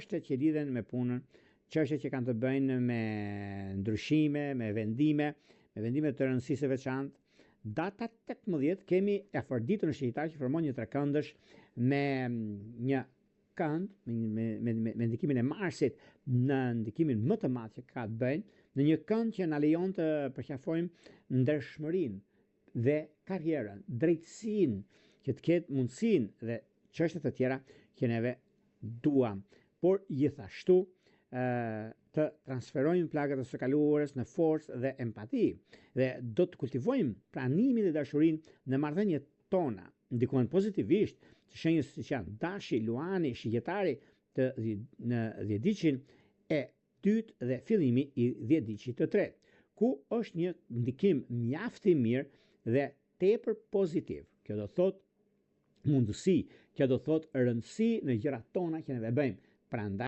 Çështjet që lidhen me punën, çështjet që kanë të bëjnë me ndryshime, me vendime, me vendime të rëndësisë së veçantë. Data 18 kemi Afërditën në Shigjetar që formon një trekëndësh me një kënd me, me, me, me, me ndikimin e Marsit në ndikimin më të madh që ka të bëjnë në një kënd që na lejon të përqafojmë ndershmërinë dhe karrierën, drejtësinë, që të ketë mundësinë dhe çështje të tjera që neve duam. Por gjithashtu të transferojmë plagët e së kaluarës në forcë dhe empati dhe do të kultivojmë pranimin dhe dashurinë në marrëdhëniet tona. Ndikohen pozitivisht të shenjës siç janë Dashi, Luani, Shigjetari të në dhjetëditëshin e dytë dhe fillimi i dhjetëditëshit të tretë, ku është një ndikim mjaft i mirë dhe tepër pozitiv. Kjo do thotë mundësi, kjo do thotë rëndësi në gjërat tona që neve bëjmë. Prandaj.